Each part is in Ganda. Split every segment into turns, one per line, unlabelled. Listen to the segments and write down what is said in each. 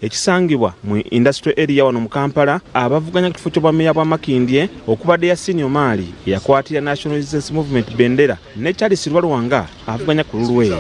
Ekisangibwa mu Industrial Area wano mu Kampala, abavuganya ku kifo ky'obwammeeya bwa Makindye okubadde Yasin Omari eyakwatira National Resistance Movement bendera ne Charles Lwalwanga avuganya ku lulwe.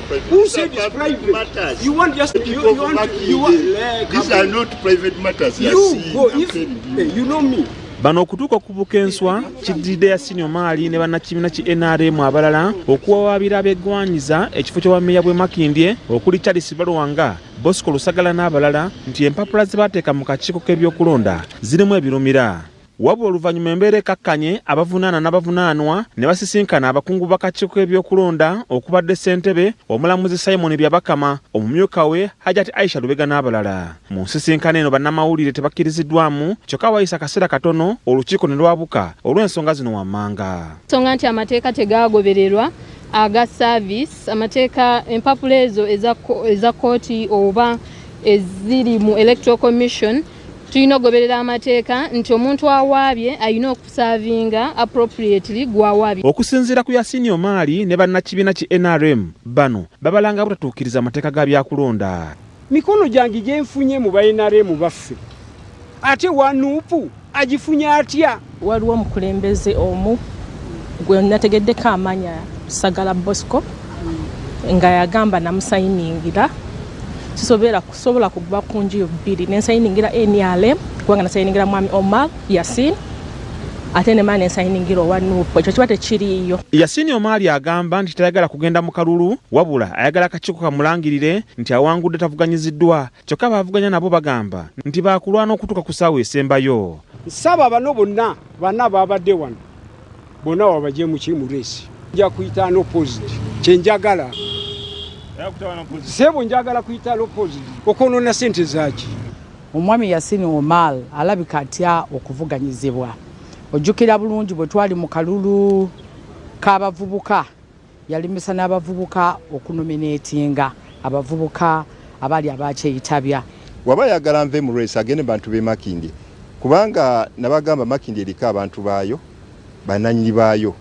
Bano okutuuka okubuka enswa kiddiridde Yasin Omari ne bannakibiina ki NRM abalala okuwawaabira abeegwanyiza ekifo ky'obwammeeya bw'e Makindye okuli Charles Balwanga, Bosco Lusagala n'abalala nti empapula ze baateeka mu kakiiko k'ebyokulonda zirimu ebirumira. Wabula oluvannyuma embeera ekakkanye abavunaana n'abavunaanwa ne basisinkana abakungu b'akakiiko k'ebyokulonda okubadde ssentebe omulamuzi Simon Byabakama, omumyuka we Hajat Aisha Lubega n'abalala. Mu nsisinkano eno bannamawulire tebakkiriziddwamu kyokka wayise akaseera katono olukiiko ne lwabuka olw'ensonga zino wammanga.
Ensonga nti amateeka tegaagobererwa aga service, amateeka empapula ezo eza kkooti oba eziri mu Electoral Commission, tulina okugoberera amateeka nti omuntu awaabye alina okusaavinga appropriately gwawaabye.
Okusinziira ku Yasin Omari ne bannakibiina ki NRM, bano babalanga butatuukiriza amateeka ga byakulonda.
Mikono gyange gyenfunye mu ba NRM baffe, ate wa NUP agifunye atya?
Waliwo omukulembeze omu gwe nategeddeko amanya Sagala Bosco nga yagamba namusayiningira sisobola kusobola kuba ku njuyi bbiri, nensayiningira NRM kubanga nasayiningira mwami Omar Yasin, ate ne maana ensayiningira owa NUP, ekyo kiba tekiriiyo.
Yasin Omar agamba nti tayagala kugenda mu kalulu, wabula ayagala akakiiko kamulangirire nti awangudde tavuganyiziddwa, kyokka baavuganya nabo bagamba nti baakulwana okutuuka ku ssaawa esembayo.
Nsaba bano bonna bana babadde wano bonna wabajje mu race, nja kuyita unopposed, kyenjagala sebo, njagala kuyita unopposed. Okwonoona sente zaaki?
Omwami Yasin Omar alabika atya okuvuganyizibwa. Ojjukira bulungi bwe twali mu kalulu k'abavubuka, yalimisa n'abavubuka okunominatinga abavubuka abaali abakyeyitabya.
Waba ayagala nve mu race, agende bantu b'e Makindye, kubanga nabagamba Makindye eriko abantu baayo, bananyini baayo.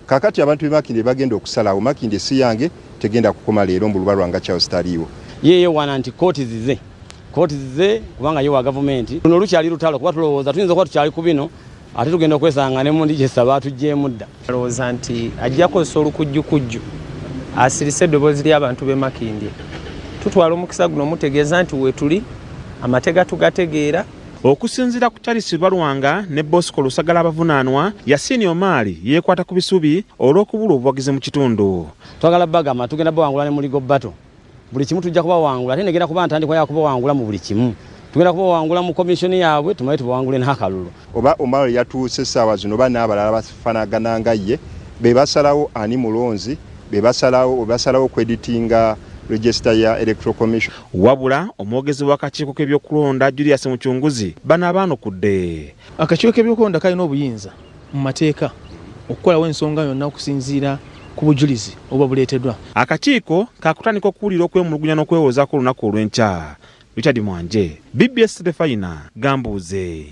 Kakati abantu b'e Makindye bagenda okusalawo. Makindye si yange, tegenda kukoma leero mbuluba lwanga Charles taliiwo.
Ye yewaana nti kooti zize, kooti zize, kubanga ye wa gavumenti. Luno lukyali lutalo, kuba tulowooza tuyinza okuba tukyali ku bino, ate tugenda okwesanga ne mundi gyesa baatuggyemu dda.
Alowooza nti ajja kukozesa olukujjukujju asirise eddoboozi ly'abantu b'e Makindye. Tutwala omukisa guno omutegeeza nti weetuli, amateeka tugategeera.
Okusinziira ku Charles Balwanga ne Bosco Lusagala abavunaanwa, Yasin Omari yeekwata ku bisubi olw'okubulwa obuwagizi mu kitundu.
Twagala bagamba tugenda bawangula ne muligo battle, buli kimu tujja kubawangula, ate negenda kuba ntandikwa ya kubawangula mu buli kimu. Tugenda kubawangula mu komishoni yaabwe, tumale tubawangule n'akalulu.
Oba Omar yatuuse essaawa zino oba n'abalala bafanagana nga ye, be basalawo ani mulonzi, be basalawo okweditinga register ya Electoral Commission.
Wabula omwogezi w'akakiiko k'ebyokulonda Julius Mucunguzi bano abaanukudde.
Akakiiko k'ebyokulonda kalina obuyinza mu mateeka okukolawo ensonga yonna okusinziira ku bujulizi obuba buleeteddwa.
Akakiiko kakutandika okuwulira okwemulugunya n'okwewozaako olunaku olw'enkya. Richard Mwanje, BBS Terefayina, Gambuuze.